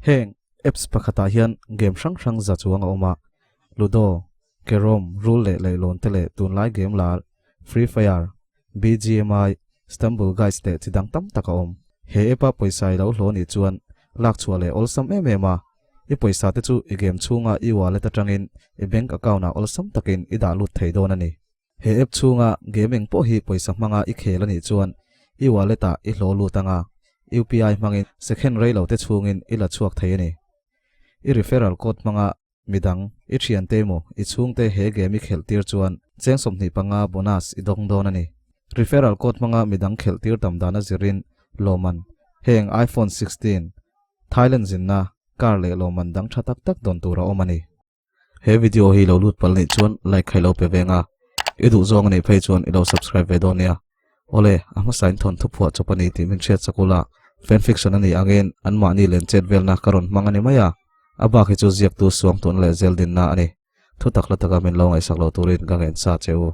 Heng apps pakhatah hian game hrang hrang za chuang a awm a, Ludo, Carrom, Rul leh Leihlawn te leh tunlai game lar Free Fire, BGMI, Stumble Guys leh chi dang tam tak a awm. He app-a pawisa i lo hlawh nih chuan lak chhuah leh awlsam em em a, i pawisa te chu i game chhunga i wallet atangin i bank account-ah awlsam takin i dah lut thei dawn a ni. He app chhunga game eng pawh hi pawisa hmanga i khel a nih chuan i wallet-ah i hlawh lut anga UPI hmangin second rei lo te chhungin i la chhuak thei a ni. I referral code hmanga midang, i thiante emaw i chhungte he game i khelh tir chuan cheng 25 bonus i dawng dawn a ni. Referral code hmanga midang khelh tir tam dan a zirin lawmman heng iPhone 16, Thailand zinna, car leh lawmman dang tha tak tak dawn tur a awm a ni. He video hi lo lut palh nih chuan like kha i lo pe ve nga, i duh zawng a nih phei chuan i lo subscribe ve dawn nia. Awle, a hmasa in thawn thuphuah chawp a ni tih min hriat sak ula, fan fiction a nih angin anmahni len chet velna ka rawn hmang a ni mai a, a bak hi chu ziaktu suang tun leh zel dinna a ni. Thu tak la taka min lo ngaihsak lo turin ka ngen sa che u.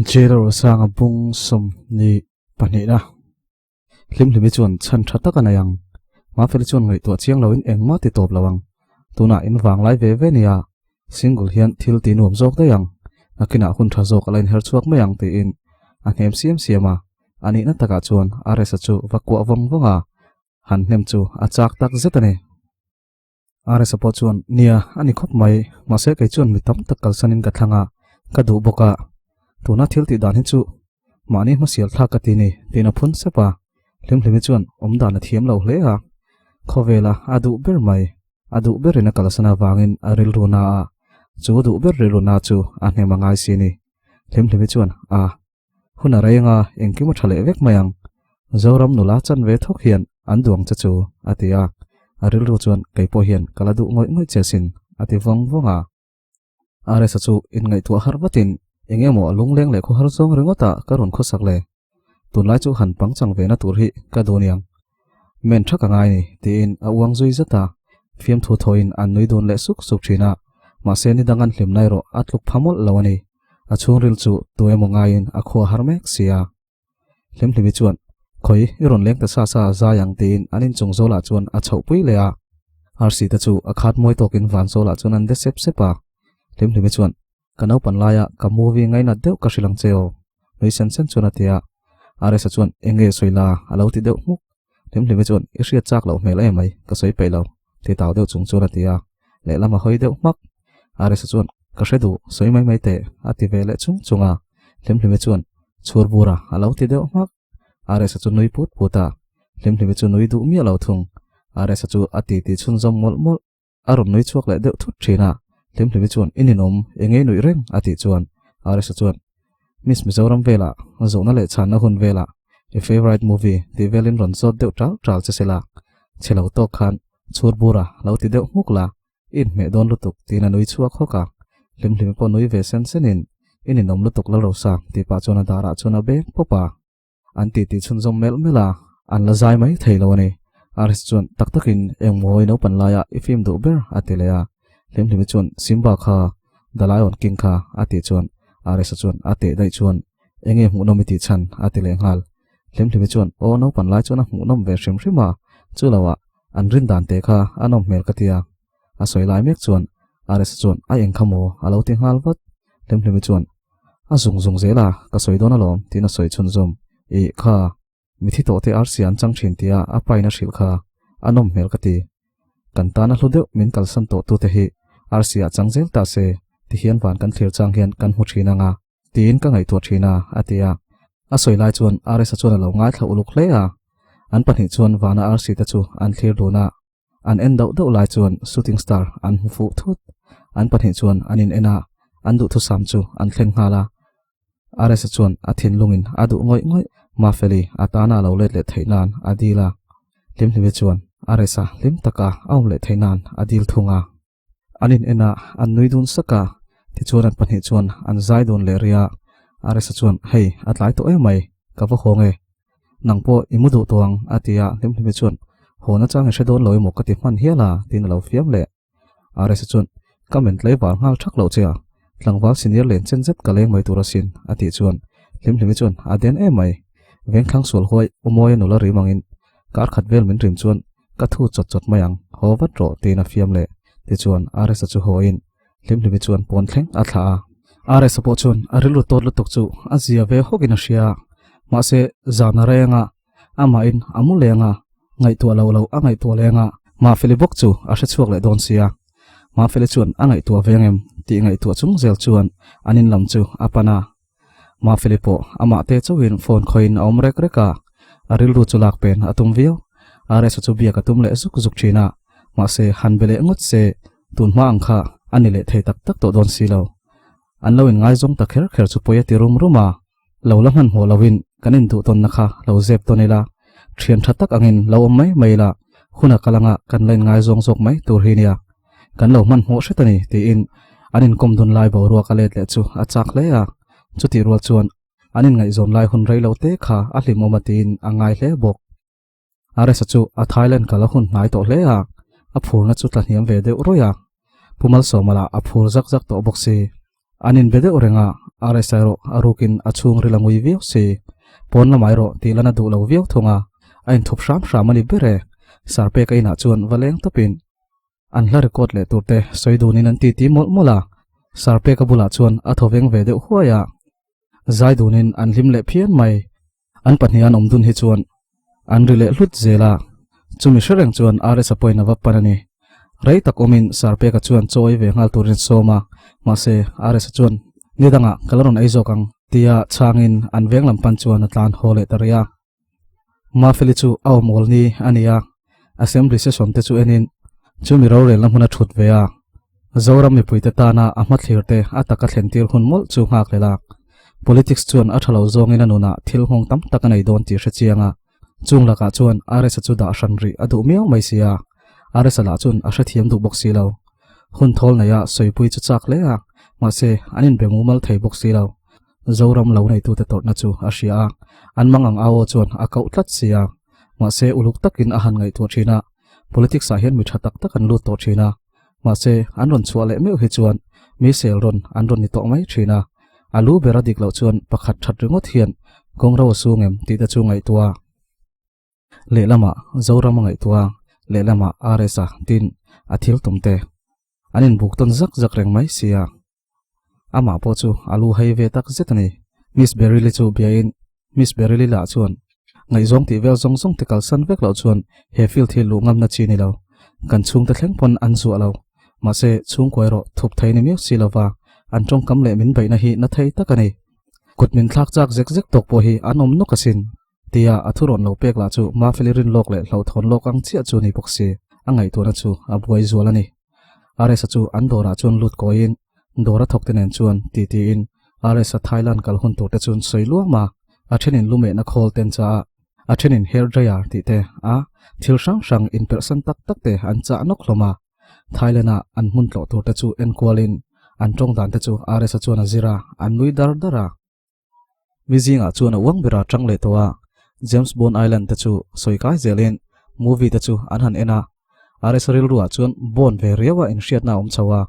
Jailer Osanga bung 22. Hlimhlimi chuan chhan tha tak a nei ang. Mafeli chuan ngaihtuah chiang loin engmah ti tawp lo ang. Tunah in vanglai ve ve nia, single hian thil ti nuam zawk daih ang. Nakinah hun tha zawk a la inher chhuak mai ang tiin a hnem siam siam a. A nihna takah chuan Aresa chu va kuah vawng vawng a, han hnem chu a chak tak zet a ni. Aresa pawh chuan, Nia, a ni khawp mai. Mahse kei chuan mi tam tak kalsanin ka thlang a, ka duh bawk a. Tuna thil tih dan hi chu mahni hmasial thlak ka ti ni, tiin a phun sep a. Hlimhlimi chuan awm dan a thiam lo hle a. Khawvela a duh ber mai, a duh berin a kalsan avangin a rilru na a, chu duh ber rilru na chu a hnem a ngai si ni. Hlimhlimi chuan, A, Hun a rei anga engkim a tha leh vek mai ang. Zoram nula chan ve thawk hian an duang che chu, a ti a. A rilru chuan kei pawh hian ka la duh ngawih ngawih che sin, a ti vawng vawng a. Aresa chu inngaihtuah harh vatin eng emaw a lungleng leh khawhar zawng ringawt a ka rawn khawsak le. Tunlai chu han pangchang ve na tur hi ka duh niang. Men tha ka ngai ni, tiin a uang zui zat a. Fiamthu thawiin an nui dun leh suk suk thin a, mahse ni dang an hlimna erawh a tluk pha mawlh lo a ni. A chhungril chu tu emaw ngaiin a khua har mek si a. Hlimhlimi chuan, Khawi, i rawn leng ta sa sa zai ang tiin an inchung zawlah chuan a chhoh pui leh a. Arsi te chu a khat mawi tawkin van zawlah chuan an de sep sep a. Hlimhlimi chuan, Ka naupan laia ka movie ngainat deuh ka hrilh ang che aw, nui sen sen chuan a ti a. Aresa chuan, Enge sawi la? a lo ti deuh hmuk. Hlimhlimi chuan, I hriat chak loh hmel em mai, ka sawi peih lo, ti tau deuh chung chuan a ti a. Lehlam a hawi deuh hmak. Aresa chuan, Ka hre duh, sawi mai mai teh, a ti ve leh chung chung a. Hlimhlimi chuan, Chhur bura, a lo ti deuh hmak. Aresa chu nui put put a. Hlimhlimi chu nui duh miah lo thung. Aresa chu a titi chhunzawm mawlh mawlh. A rawn nui chhuak leh deuh thut thin a, Hlimhlimi chuan i ninawm, eng nge i nuih reng? a tih chuan Aresa chuan Miss Mizoram velah, zawhna leh chhanna hun velah i favourite movie tih velin rawn zawt deuh ṭal ṭal che sela, chhe lo tawk khan chhur bura lo ti deuh hmuk la, i inhmeh dawn lutuk tiin a nui chhuak hawk a, Hlimhlimi pawh nui ve sen senin i ninawm lutuk Lalrosa tih pah chuan a darah chuan a beng pawp a. An titi chhunzawm melh melh a, an la zai mai thei lo a ni. Aris chuan tak takin eng mawi naupan laia i film duh ber a ti leh a. Hlimhlimi chuan Simba kha, The Lion King kha a tih chuan Arisa chuan a teh daih chuan enge hmuhnawm i tih chhan a ti leh nghal. Hlimhlimi chuan aw naupan lai chuan a hmuhnawm ve hrim hrim a, chu loah an rin dan te kha a nawm hmel ka ti a. A sawi lai mek chuan Arisa chuan a eng kha maw a lo ti nghal vat. Hlimhlimi chuan A zung zung zel a, ka sawi dawn alawm, tiin a sawi chhunzawm. Ih, kha, mithi tawh te arsi an chang thin tia a pain a hrilh kha, a nawm hmel ka ti. Kan tana hlu deuh min kalsan tawh tute hi arsi ah chang zel ta se, tihian van kan thlir chang hian kan hmu thin ang a, tiin ka ngaihtuah thin a, a ti a. A sawi lai chuan Aresa chuan a lo ngaithla uluk hle a. An pahnih chuan vana arsi te chu an thlir dun a. An en dauh dauh lai chuan shooting star an hmu fuh thut. An pahnih chuan an in en a, an duhthusam chu an thleng nghal a. Aresa chuan a thinlungin a duh ngawih ngawih Mafeli a tana a lo let leh theih nan a dil a. Hlimhlimi chuan Aresa hlim taka a awm leh theih nan a dil thung a. An in en a, an nui dun sak a, tichuan an pahnih chuan an zai dun leh rih a. Aresa chuan, Hei, a tlai tawh em mai, ka va haw nge. Nang pawh i mu duh tawh ang, a ti a, Hlimhlimi chuan, Haw na chang i hre dawn lo emaw ka ti hman hial a, tiin a lo fiam leh. Aresa chuan, Ka men tlai var nghal thak loh che a, tlangval senior len chen zet ka leng mai tur asin, a tih chuan Hlimhlimi chuan, A den em mai, vengthlang sual huai, Umawi a nula rim angin kar khat vel min rim chuan. Ka thu chawt chawt mai ang, haw vat rawh tiin a fiam leh. Tichuan RS-a chu haw in Hlimhlimi chuan pawn thleng a thlah a. RS-a pawh chuan a rilru tawt lutuk chu a zia ve hawkin a hria. Mahse zan a reng a, amahin a mu leng a, ngaihtuah lo lo a ngaihtuah leng a, Mafeli bawk chu a hre chhuak leh dawn sia. Mafeli chuan a ngaihtuah ve ngem tih ngaihtuah chung zel chuan an in lam chu a pan a. Mafeli pawh amah te chauhin phone khawiin a awm rek rek a, a rilru chu lak pen a tum viau. RS-a chu biak a tum leh zuk zuk thin a, mahse han be leh ngawt se tun hma ang kha a ni leh thei tak tak tawh dawn si lo. An lo inngaizawng ta kher kher chu pawi a ti rum rum a, lo la hmanhmawh loin kan induh tawnna kha lo zep tawn ila, thian tha tak angin lo awm mai mai ila, hun a kal anga kan la inngaizawng zawk mai tur hi nia. Kan lo hmanhmawh hret a ni, tiin an inkawm dun lai boruak a let leh chu a chak hle a. Chutih rual chuan an inngaihzawn lai hun rei lo te kha a hlimawm a tiin a ngai hle bawk. RS-a chu a Thailand kal a hun hnai tawh hle a, a phurna chu tla hniam ve deuh rawih a. Pu Malsawma lah a phur zak zak tawh bawk si. An inbe deuh reng a, RS-a erawh a rukin a chhungril a ngui viau si. Pawn lamah erawh tih lan a duh lo viau thung a, a inthup hram hram a ni ber e. Sarpeka inah chuan va leng tawpin an hla record leh tur te sawi dunin an titi mawlh mawlh a, Sarpeka bulah chuan a thawveng ve deuh huai a. Zai dunin an hlim leh phian mai. An pahnih an awm dun hi chuan an ri leh hlut zel a, chumi hre reng chuan RS-a pawhin a va pan a ni. Rei tak awmin Sarpeka chuan chaw ei ve nghal turin a sawm a, mahse RS-a chuan ni dangah ka la rawn ei zawk ang tia chhangin an veng lam pan chuan a tlan haw leh ta rih a. Mafeli chu a awm awl ni a ni a, Assembly session te chu enin chumi rorelna hmun a thut ve a, Zoram mipuite tana a hmathlir te a taka thlen tir hun mawlh chu nghak leh lak. Politics chuan a tha lo zawngin a nunah thil nghawng tam tak a nei dawn tih hre chiang a, chung lakah chuan RS-a chu dah hran rih a duh miau mai si a, RS-a lah chuan a hrethiam duh bawk si lo. Hun thawl neia sawipui chu chak hle a, mahse an inbe mumal thei bawk si lo. Zoram lo neitute tawrhna chu a hria a, an mang ang au aw chuan a koh tlat si a. Mahse uluk takin a han ngaihtuah thin a, politics ah hian mi tha tak tak an lut tawh thin a, mahse an rawn chhuah leh meuh hi chuan mi sel rawn an rawn ni tawh mai thin a, a lu ber a dik loh chuan pakhat that ringawt hian kawng ro a sung em tih te chu ngaihtuah a. Lehlamah Zoram a ngaihtuah a, lehlamah RS a tin a thil tum te an inbuk tawn zak zak reng mai si a. Amah pawh chu a lu hei ve tak zet a ni. Miss Beryl-i chu biain Miss Beryl-i lah chuan ngaihzawng tih vel zawng zawng te kalsan vek loh chuan he field hi luh ngamna chi ni lo. Kan chhungte thleng pawn an zuah lo. Mahse chhungkua erawh thup thei ni miau si lova an tawngkam leh min beihna hi na thei tak a ni. Kut min thlak chak zek zek tawk pawh hi an awm nawk asin. Tia a thu rawn lo pek lah chu Mafeli rin lawk leh hlauhthawn lawk ang chiah chu ni bawk si, a ngaihtuahna chu a buai zual a ni. RS-a chu an dawrah chuan lut kawiin dawra thawkte nen chuan ti tiin RS-a Thailand kal hun turte chuan sawi luam a, a thenin lumehna khawl ten chah a, a thenin hair dryer tih te a, thil hrang hrang inperhsan tak tak te an chah nawk hlawm a. Thailand-a an hmun tlawh turte chu enkualin an tawng dan te chu RS-a chuan a zir a, an nui dar dar a. Mi zingah chuan a uang berah tang leh tawh a, James Bond Island te chu sawi kai zelin movie te chu an han en a, RS rilruah chuan Bond ve riau a inhriatna a awm chho a,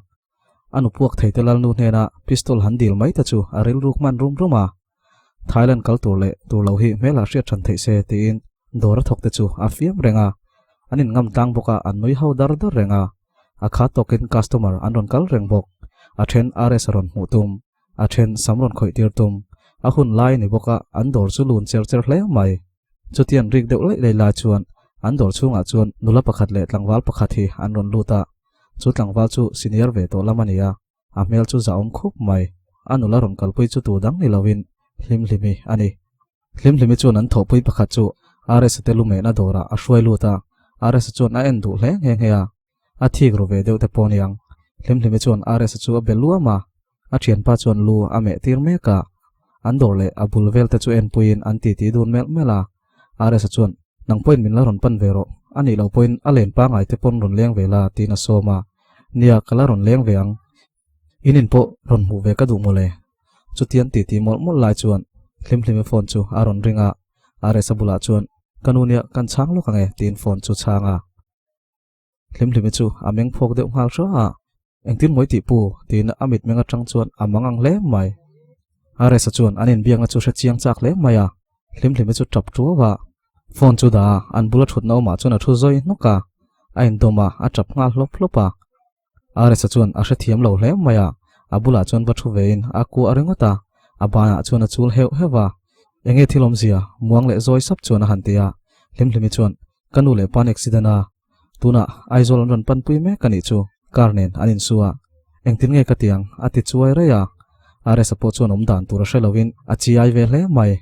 a nupuak thei te lalnu hnena pistol han dil mai te chu a rilruk hman rum rum a, Thailand kal tur leh tur lo hi hmelah hriat than theih se tiin dawr a thawk te chu a fiam reng a, an inngam tlang bawk a an nui ho dar dar reng a, a khat tawkin customer an rawn kal reng bawk, a then RS a rawn hmuh tum. A then sam rawn khawih tir tum. A hun lai a ni bawk a, an dawr chu lun cher cher hle mai. Chutian rik deuh laih laih lai chuan an dawr chhungah chuan nula pakhat leh tlangval pakhat hi an rawn lut a. Chu tlangval chu senior ve tawh lam a ni a, a hmel chu zahawm khup mai. A nula rawn kalpui chu tu dang ni loin Hlimhlimi a ni. Hlimhlimi chuan an thawhpui pakhat chu RS-a te lumehna dawrah a hruai lut a, RS-a chuan a en duh hle nghe nghe a. A thik ru ve deuh te pawh niang. Hlimhlimi chuan RS-a chu a be luam a, a thianpa chuan lu a meh tir mek a. An dawr leh a bul vel te chu enpuiin an titi dun melh melh a. RS-a chuan, Nang pawhin min la rawn pan ve rawh, a nih loh pawhin a len pangai te pawn rawn leng ve la, tiin a sawm a. Nia, ka la rawn leng ve ang. In in pawh rawn hmuh ve ka duh mawle. Chutian titi mawlh mawlh lai chuan Hlimhlimi phone chu a rawn ring a. RS-a bulah chuan, Ka nu nia, kan chhang lawk ang e, tiin phone chu chhang a. Hlimhlimi chu a meng phawk deuh nghal hra a, Engtin mawi tih pu? tiin a mitmeng atang chuan a mang ang hle mai. RS-a chuan an inbiakna chu hre chiang chak hle mai a, Hlimhlimi chu tap tuau a. Phone chu dah a, an bula thutna awmah chuan a thu zawi hnawk a, a indawm a, a tap nghal hlawp hlawp a. Aresa chuan a hrethiam lo hle mai a, a bulah chuan va thu vein a kuah ringawt a, a banah chuan a chul heuh heuh a. Enge thil awmzia? Muang leh zawi sap chuan a han ti a. Hlimhlimi chuan, Ka nu leh pa'n accident a, tunah Aizawl an rawn panpui mek a nih chu, car nen an insu a, engtin nge ka ti ang? a ti chuai raih a. Aresa pawh chuan awm dan tur a hre loin a chiai ve hle mai.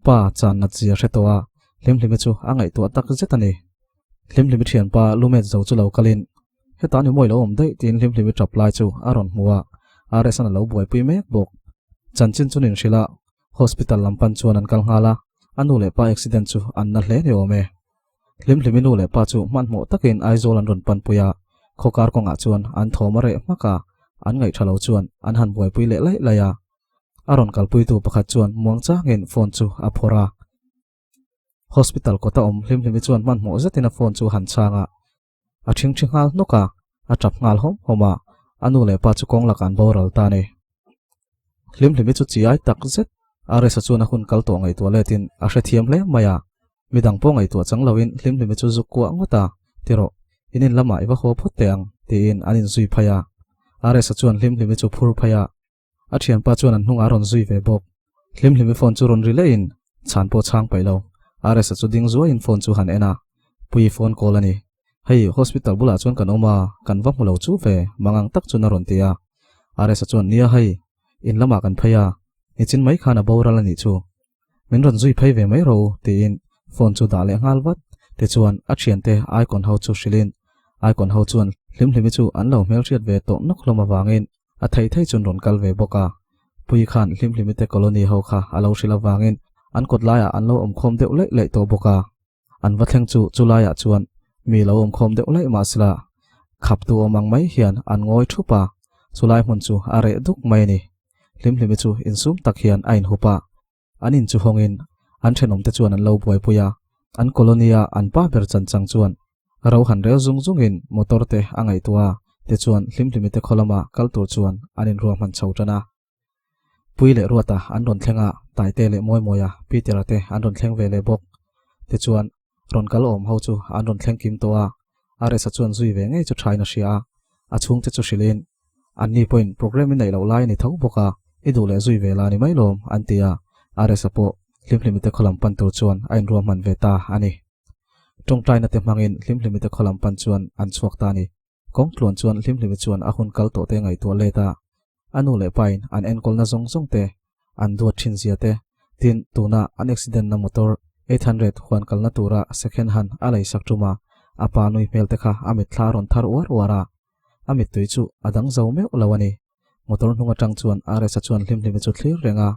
Pa chan nat zia hre tawh a, Hlimhlimi chu a ngaihtuah tak zet a ni. Hlimhlimi thianpa lumet zo chu lo kalin Hetah ni mawi lo awm daih tiin Hlimhlimi tap lai chu a rawn hmu a, RS-an a lo buaipui mek bawk. Chanchin chu nin hrilh a, hospital lam pan chuan an kal nghal a, a nu leh pa accident chu an na hle ni awm e. Hlimhlimi nu leh pa chu hmanhmawh takin Aizawl an rawn panpui a, khawkar kawngah chuan an thawm a reh hmak a, an ngaihṭha lo chuan an han buaipui leh laih laih a. A rawn kalpuitu pakhat chuan muangchangin phone chu a phawrh a. Hospital kawta awm Hlimhlimi chuan hmanhmawh zetin a phone chu a han chhang a, A ṭhingṭhi nghal hnawk a, a ṭap nghal hawm hawm a, a nu leh pa chu kawng lakah an boral ta a ni. Hlimhlimi chu chi ai tak zet Aresa chuan a hun kal tawh ngaihtuah letin a hrethiam hle mai a, midang pawh ngaihtuah chang loin Hlimhlimi chu zuk kuah ngawt a, Tirawh, in in lamah i va haw phawt teh ang, tiin an inzui phai a. Aresa chuan Hlimhlimi chu phur phai a, A thianpa chuan an hnungah a rawn zui ve bawk. Hlimhlimi phone chu rawn ri lehin chhan pawh chhang paih lo. RS-a chu ding zuaiin phone chu han en a, Puii phone call a ni. Hei, hospital bulah chuan kan awm a, kan va hmu lo chu ve, mangang tak chuan a rawn ti a. RS-a chuan, Nia hei, in lamah kan phei a, nichin mai khan a boral a nih chu. Min rawn zui phei ve mai ro tiin phone chu dah leh nghal vat. Tichuan, a thiante icon ho chu hrilhin icon ho chuan Hlimhlimi chu an lo hmelhriat ve tawh nawk hlawm avangin a thei thei chuan rawn kal ve bawk a. Pui khan Hlimhlimi te colony ho kha a lo hrilh avangin an kawt laiah an lo awmkhawm deuh laih laih tawh bawk a. An va thleng chu chulaiah chuan mi lo awmkhawm deuh laih mahsela khaptu awm ang mai hian an ngawi thup a, chulai hmun chu a reh duk mai a ni. Hlimhlimi chu insum tak hian a inhup a, an in chu hawngin an thenawmte chuan an lo buaipui a, an colony-a an pa ber chan chang chuan ro han rel zung zungin motor te a ngaihtuah a, tichuan Hlimhlimi te khaw lama kal tur chuan an inruahman chho tan a. Pui leh Ruata an rawn thleng a, Taite leh Mawimawia, Peter-a te an rawn thleng ve leh bawk. Tichuan, rawn kal awm ho chu an rawn thleng kim tawh a, RS-a chuan zui ve ngei chu thain a hria a, a chhungte chu hrilhin, Anni pawhin programme i neih loh lai a ni tho bawk a, i duh leh zui ve la ni mai lawm, an ti a, RS-a pawh Hlimhlimi te khaw lam pan tur chuan a inruahman ve ta a ni. Tawngtaina te hmangin Hlimhlimi te khaw lam pan chuan an chhuak ta a ni. Kawng tluan chuan Hlimhlimi chuan a hun kal tawh te ngaihtuah let a, a nu leh pain an enkawlna zawng zawng te, an duat thin zia te, tin tuna an accident na motor 800 huan kalna tura second hand a lei sak tum a, a pa nui hmel te kha a mitthla a rawn thar uar uar a, a mittui chu a dang zo meuh lo a ni. Motor hnung atang chuan RS-a chuan Hlimhlimi chu thlir reng a,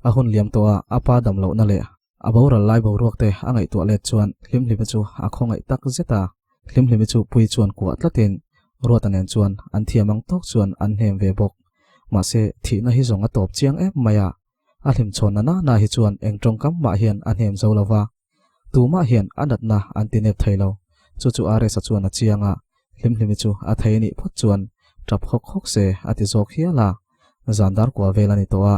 a hun liam tawh a a pa dam lohna leh A boral lai boruak te a ngaihtuah let chuan Hlimhlimi chu a khawngaih tak zet a. Hlimhlimi chu Pui chuan kuah tlatin Ruata nen chuan an thiam ang tawk chuan an hnem ve bawk. Mahse, thihna hi zawng a tawp chiang em mai a. A hlimchhawnna na na hi chuan eng tawngkam mah hian a hnem zo lo va. Tumah hian a natna an ti nep thei lo. Chu chu RS-a chuan a chiang a. Hlimhlimi chu a thei anih phawt chuan tap hawk hawk se a ti zawk hial a. Zan dar kua vel a ni tawh a.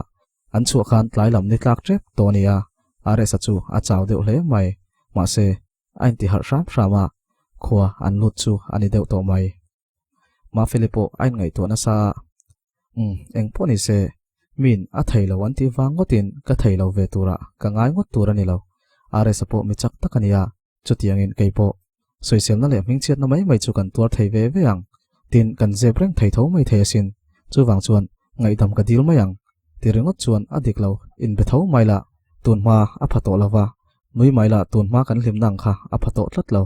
An chhuah khan tlai lam ni tlak tep tawh a ni a, RS-a chu a chau deuh hle mai. Mahse, a inti harh hram hram a, khua an lut chu a ni deuh tawh mai. Mafeli pawh a inngaihtuah nasa a, Umm, eng pawh ni se, miin a thei lo an tih vang ngawtin ka thei lo ve turah ka ngai ngawt tur a ni lo. RS-a pawh mi chak tak a ni a, Chutiangin kei pawh sawiselna leh hmingchhiatna mai mai chu kan tuar thei ve ve ang. Tin, kan zep reng thei tho mai thei asin. Chuvang chuan ngaihdam ka dil mai ang. Ti ringawt chuan a dik lo, inbe tho mai lah tun hma a pha tawh lo va, nui mai lah tun hma kan hlimna ang kha a pha tawh tlat lo.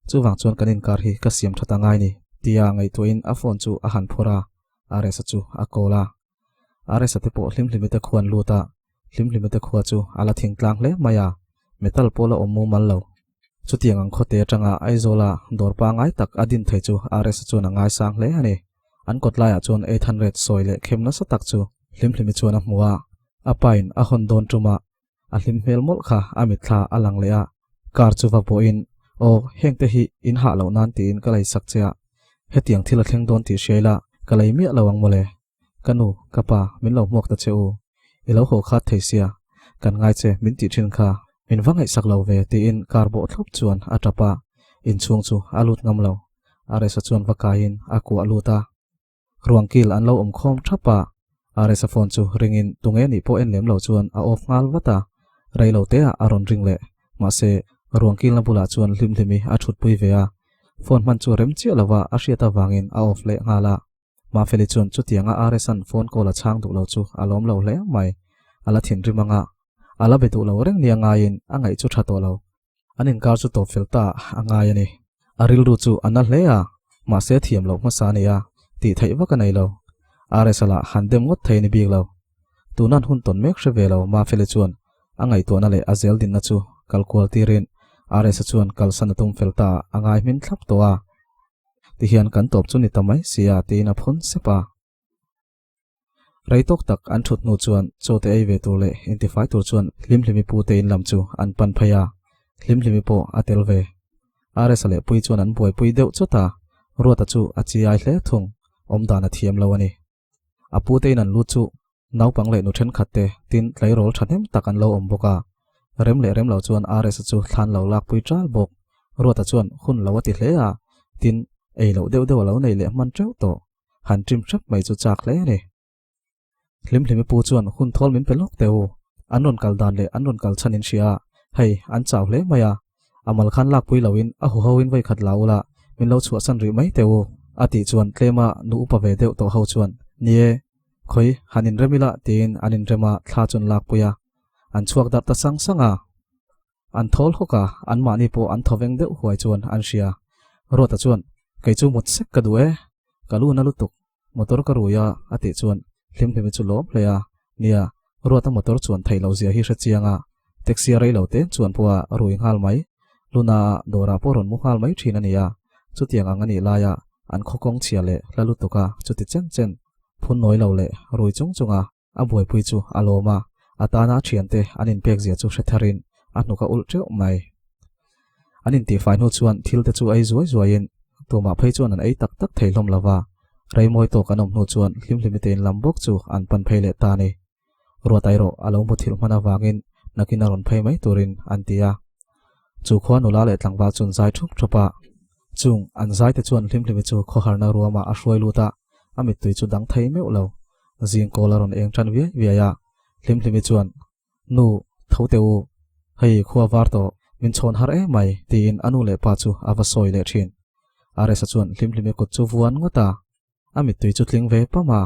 Chuvang chuan kan inkar hi ka siam that a ngai ni. Tia ngaihtuahin a phone chu a han phawrh a, RS-a chu a call a. RS-a te pawh Hlimhlimi te khuan lut a, Hlimhlimi te khua chu a la thing tlang hle mai a, metal pawh la awm mumal lo. Chutiang ang khawte atanga Aizawla dawr pangai tak a din thei chu RS-a chuan a ngaisang hle a ni. An kawt laiah chuan 800 sawi leh khem nasa tak chu Hlimhlimi chuan a hmu a, a pain a hawn dawn ṭuma a hlim hmel mawlh kha a mitthla a lang leh a, car chu va pawhin, Aw, hengte hi in hah loh nan tiin ka lei sak che a, hetiang thil a thleng dawn tih hria ila ka lei miah lo ang mawle. Ka nu, ka pa, min lo hmuak ta che u. I lo haw khat thei sia, kan ngai che min tih thin kha. Min va ngaihsak lo ve tiin car bawh thlawp chuan a tap a, inchhung chu a lut ngam lo. Aresa chuan va kaiin a kuah lut a. Ruang kil an lo awm khawm thap a, Aresa phone chu ringin tunge nih pawh en lem lo chuan a off nghal vat a, rei lo teah a rawn ring leh. Mahse, ruang kilna bulah chuan Hlimhlimi a thutpui ve a, phone hman chu rem chiah lova a hriat avangin a off leh nghal a. Mafeli chuan chutianga RS-a'n phone call a chhang duh lo chu a lawm lo hle mai. A la thinrim anga a la be duh lo reng nia ngaiin a ngaih chu tha tawh lo. An inkar chu tawp fel ta a ngai a ni. A rilru chu a na hle a, mahse thiam loh hmasa a ni a, tih theih vak a nei lo. RS-a lah han dem ngawt thei a ni bik lo. Tuna'n hun tawn mek hre ve lo Mafeli chuan a ngaihtuahna leh a zel dinna chu kal kual tirin RS-a chuan kalsan a tum fel ta a ngai hmin thlap tawh a. Tihian kan tawp chu ni ta mai sia tiin a phun sep a. Rei tawk tak an thut hnu chuan chaw te ei ve tur leh intifai tur chuan Hlimhlimi pu te in lam chu an pan phei a, Hlimhlimi pawh a tel ve. RS-a leh Pui chuan an buaipui deuh chawt a, Ruata chu a chiai hle thung, awmdan a thiam lo a ni. A pu te in an lut chu naupang leh nu thenkhat te tin tleirawl thahnem tak an lo awm bawk a, rem leh rem lo chuan RS-a chu thlan lo lakpui ṭal bawk. Ruata chuan hun lo a ti hle a, tin ei loh deuh deuh a lo nei leh hman ṭeuh tawh. Han ṭim hrep mai chu chak hle a ni. Hlimhlimi pu chuan hun thawl min pe lawk teh u. An rawn kal dan leh an rawn kal chhan in hria a, hei an chau hle mai a. A mal khan lakpui loin a huho in vawikhat la ula min lo chhuahsan rih mai teh u a tih chuan tlema nu upa ve deuh tawh ho chuan ni e, khawi han inrem ila tiin an inrem a thla chu an lakpui a. An chhuak darh ta sang sang a. An thawl hawk a, anmahni pawh an thawveng deuh huai chuan an hria. Ruata chuan, Kei chu mut sek ka duh e, ka lu na lutuk, motor ka rui a a tih chuan Hlimhlimi chu lawm hle a, Nia, Ruata motor chuan theih loh zia hi hre chiang a, taxi a rei lo te chuan pawh a rui nghal mai, luna ah dawrah pawh rawn mu nghal mai thin a ni a, chutiang ang a nih laia an khaw kawng chhia leh hla lutuk a chuti chen chen phun nawi lo leh rui chung chung a a buaipui chu a lawm a, a tana a thiante an inpek zia chu hre tharin a hnuk a ulh teuh mai. An intihfai hnu chuan thil te chu ei zuai zuaiin tumah phei chuan an ei tak tak thei hlawm lo va, reimawi tawk an awm hnu chuan hlimhlimi te inlam bawk chu an pan phei leh ta a ni. Ruat erawh a lo hmu thilh hman avangin nakin a rawn phei mai turin an ti a. Chu khua nula leh tlangval chuan zai thup thup a, chung an zai te chuan hlimhlimi chu khawharna ruamah a hruai lut a, a mittui chu dang thei meuh lo. Zing kawl a rawn eng tan viai viai a, Hlimhlimi chuan, Nu, tho teh u, hei khua var tawh, min chhawn har em mai, tiin a nu leh pa chu a va sawi leh thin. Aresa chuan Hlimhlimi kut chu vuan ngawt a, a mittui chu tling ve pam a.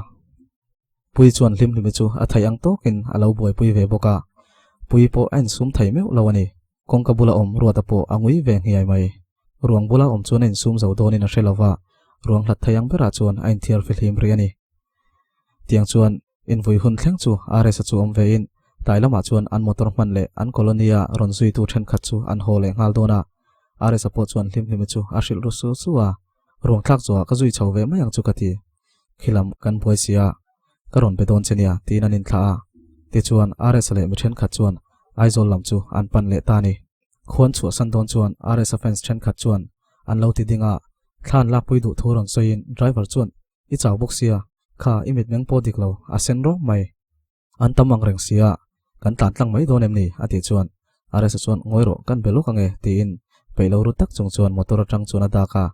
Pui chuan Hlimhlimi chu a theih ang tawkin a lo buaipui ve bawk a, Pui pawh a insum thei meuh lo a ni. Kawngka bula awm Ruata pawh a ngui ve nghiai mai. Ruang bula awm chuan a insum zo dawnin a hre lo va, ruang hlat thei ang berah chuan a inthiar fihlim rih a ni. Tiang chuan invui hun thleng chu RS-a chu awm vein tlai lamah chuan an motor hman leh an colony-a rawn zuitu thenkhat chu an haw leh nghal dawn a. RS-a pawh chuan Hlimhlimi chu a hrilh ru su su a, Ruang thlak zawhah ka zui chho ve mai ang chu ka ti. Khilam kan buai si a, ka rawn be dawn che nia tiin an inthlah a. Tichuan RS-a leh mi thenkhat chuan Aizawl lam chu an pan leh ta a ni. Khuan chhuahsan dawn chuan RS-a fans thenkhat chuan an lo ti ding a, thla an lakpui duh thu rawn sawiin driver chuan I chau bawk sia, kha i mitmeng pawh dik lo, a sen rawng mai. An tam ang reng sia, kan tlan tlang mai dawn em ni? a tih chuan RS-a chuan ngawi rawh kan be lawk ange tiin peih lo ru tak chung chuan motor atang chuan a dak a,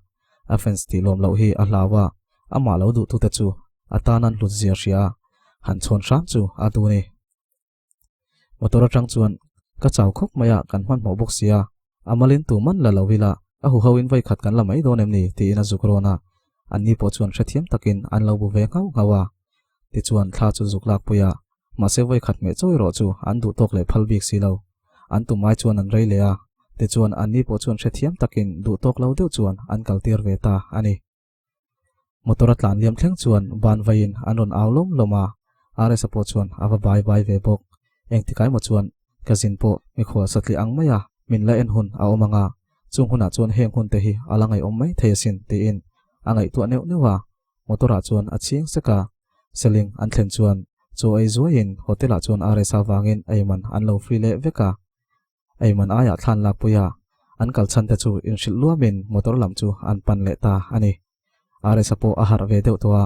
a fans tih lawm loh hi a hlau a, amah lo duhtute chu a tan an hlut zia hria a, han chhawn hram chu a duh a ni. Motor atang chuan ka chau khawp mai a, kan hmanhmawh bawk sia, a malin tu man la lo ila, a huho in vawikhat kan la mai dawn em ni? tiin a zuk rawn a, anni pawh chuan hrethiam takin an lo bu ve nghauh nghauh a. Tichuan thla chu zuk lakpui a, mahse vawikhat hmeh chawi rawh chu an duh tawk leh phal bik si lo. An tumai chuan an rei leh a, tichuan anni pawh chuan hrethiam takin duh tawk lo deuh chuan an kaltir ve ta a ni. Motor a tlan liam thleng chuan ban vaiin an rawn au lawm lawm a, RS-a pawh chuan a va bai bai ve bawk. Engtikai maw chuan ka zin pawh mikhual satliah ang maia min la en hun a awm ang a, chung hunah chuan heng hun te hi a la ngaihawm mai thei asin tiin a ngaihtuah neuh neuh a. Motor ah chuan a chhing sek a, Seling an thlen chuan chaw ei zuaiin hotel ah chuan RS-a vangin eiman an lo free leh vek a. Eiman aiah thlan lakpui a, an kal chhan te chu inhrilh luamin motor lam chu an pan leh ta a ni. RS-a pawh a harh ve deuh tawh a,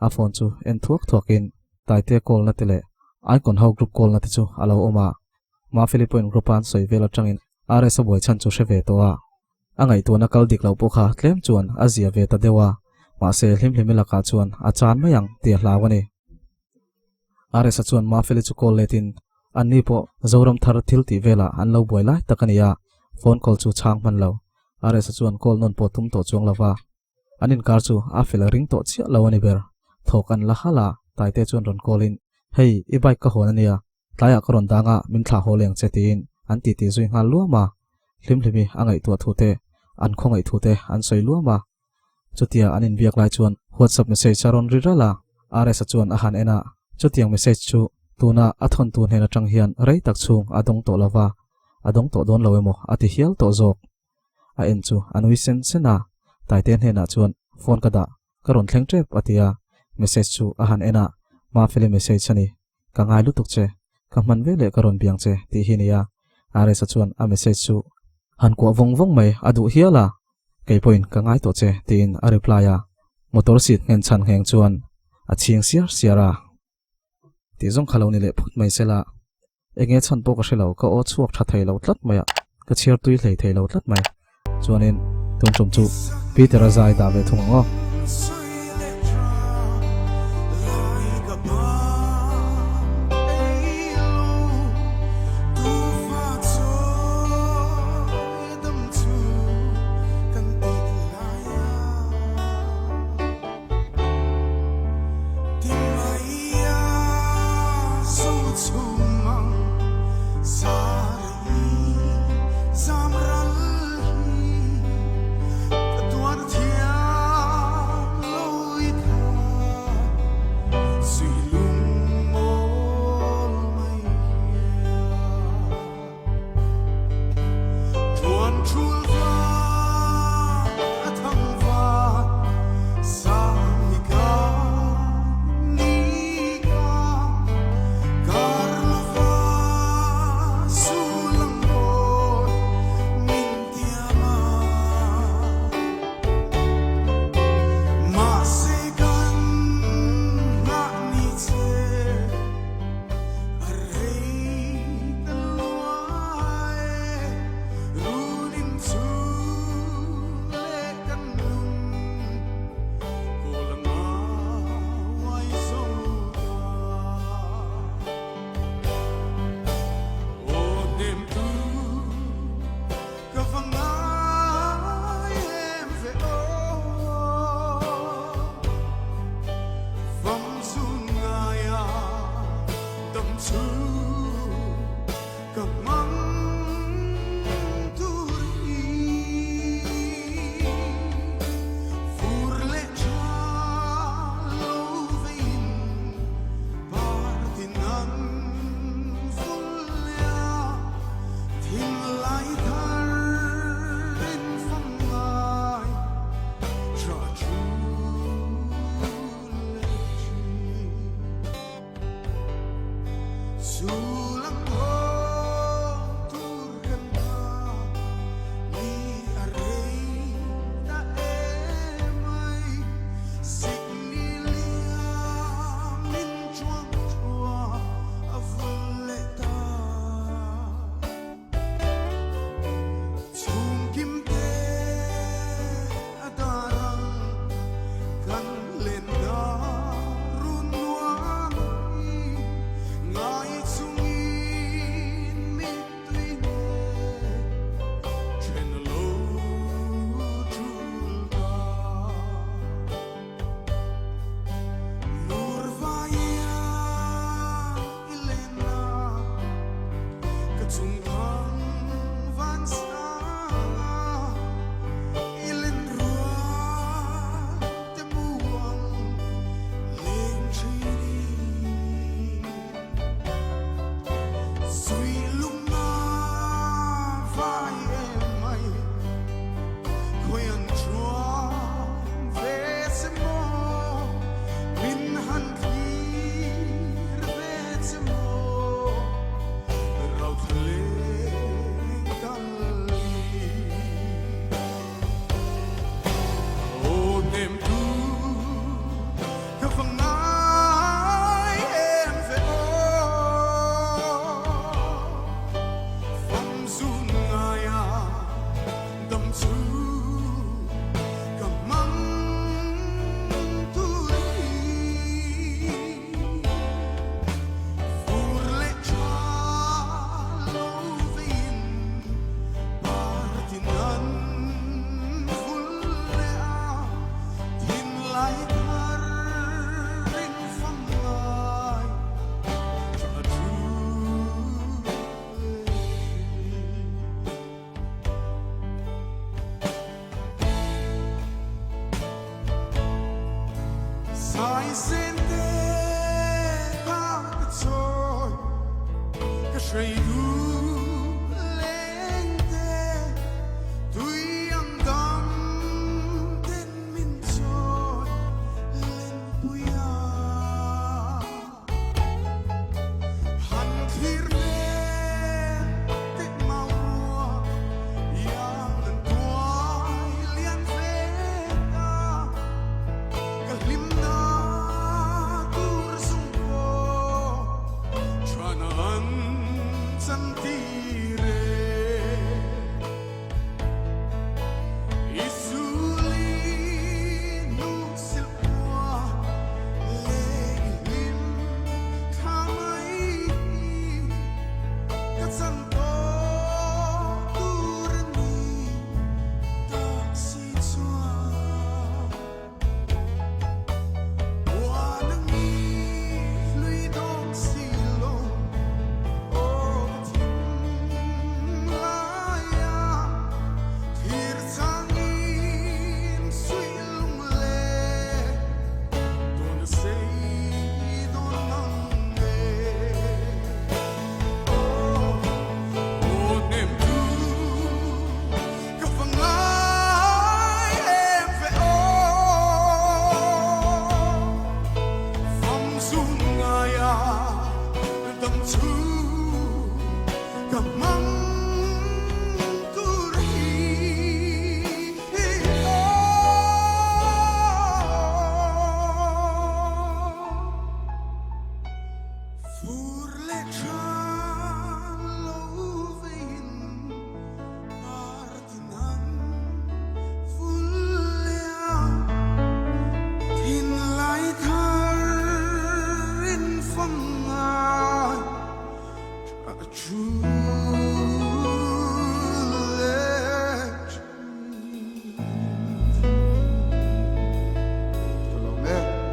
a phone chu en thuak thuakin Taite call na te leh Icon ho group call na te chu a lo awm a. Mafeli pawhin group a an sawi vel atangin RS a buai chhan chu hre ve tawh a. A ngaihtuahna kal dik loh pawh kha tlem chuan a zia ve ta deuh a, mahse hlimhlimi lakah chuan a chan mai ang tih a hlau a ni. RS-a chuan Mafeli chu call letin anni pawh Zoram thar thil tih velah an lo buai lai tak a ni a, phone call chu chhang hman lo. RS-a chuan call nawn pawh tum tawh chuang lo va, an inkar chu a fel ring tawh chiah lo a ni ber. Thawk an la halh a, Taite chuan rawn call in, Hei, i bike ka hawn a nia, Tlaiah ka rawn dang a, min thlah haw leng che tiin an titi zui nghal luam a. Hlimhlimi a ngaihtuah thu te, an khawngaih thu te an sawi luam a. Chutia an inbiak lai chuan WhatsApp message a rawn ri ral a, RS-a chuan a han en a. Chutiang message chu tuna a thawntu hnen atang hian rei tak chhung a dawng tawh lo va, a dawng tawh dawn lo emaw a ti hial tawh zawk. A en chu a nui sen sen a, Taite hnenah chuan phone ka dah Ka rawn thleng tep a ti a, message chu a han en a, Mafeli message a ni, ka ngai lutuk che, ka hman ve leh ka rawn biang che tih hi nia, RS-a chuan a message chu han kuah vawng vawng mai a duh hial a, kei pawhin ka ngai tawh che tiin a reply a, motor seat nghen chhan ngheng chuan a chhing siar siar a. Tih zawng kha lo ni leh phut mai sela. Enge chhan pawh ka hre lo, ka aw chhuak tha thei lo tlat mai a, ka chhiar tui hlei thei lo tlat mai. Chuanin tun tum chu Peter-a zai dah ve thung ang aw. Thisen te kha ka chawi ka hrei duh.